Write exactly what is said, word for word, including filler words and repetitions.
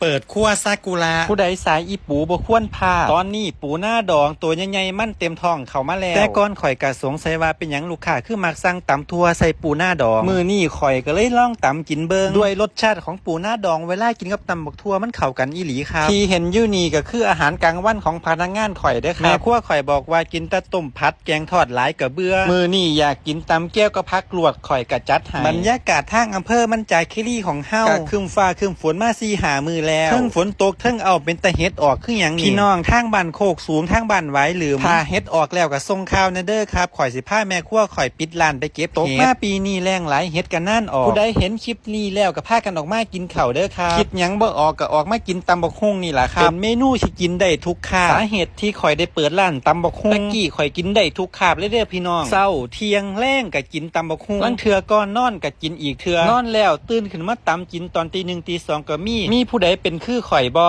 เปิดครัวซากุระ ผู้ใดสายอีปูบ่ควรพลาด ตอนนี้ปูนาดองตัวใหญ่ๆมันเต็มท้องเข้ามาแล้ว แต่ก่อนข่อยก็สงสัยว่าเป็นหยังลูกค้าคือมักสั่งตำถั่วใส่ปูนาดอง มื้อนี้ข่อยก็เลยลองตำกินเบิ่ง ด้วยรสชาติของปูนาดอง เวลากินกับตำบักถั่วมันเข้ากันอีหลีครับ ที่เห็นอยู่นี่ก็คืออาหารกลางวันของพนักงานข่อยเด้อครับ แม่ครัวข่อยบอกว่ากินแต่ต้มผัดแกงทอดหลายก็เบื่อ มื้อนี้อยากกินตำแจ่วกับผักลวก ข่อยก็จัดให้ บรรยากาศทางอำเภอมันจาคีรีของเฮา ก็ครึ้มฟ้าครึ้มฝนมาสี่ห้ามื้อแล้ว เทิงฝนตกเทิงเอาเป็นตาเห็ดออกคือหยังนี่ พี่น้องทางบ้านโคกสูงทางบ้านหวายหลืม ถ้าเห็ดออกแล้วก็ส่งข่าวแหน่เด้อครับ ข่อยสิพาแม่ครัวข่อยปิดร้านไปเก็บเห็ด ตกมาปีนี้แล้งหลายเห็ดก็นานออก ผู้ใดเห็นคลิปนี้แล้วก็พากันออกมากินข้าวเด้อครับ คิดหยังบ่ออกก็ออกมากินตำบักหุ่งนี่ล่ะครับ เป็นเมนูที่กินได้ทุกคาบ สาเหตุที่ข่อยได้เปิดร้านตำบักหุ่ง ตะกี้ข่อยกินได้ทุกคาบเลยเด้อพี่น้อง เช้า เที่ยง แลงก็กินตำบักหุ่ง ลางเทื่อก่อนนอนก็กินอีกเทื่อ นอนแล้วตื่นขึ้นมาตำกินตอนตีหนึ่งตีสองก็มี มีผู้ใดเป็นคือข่อยบ่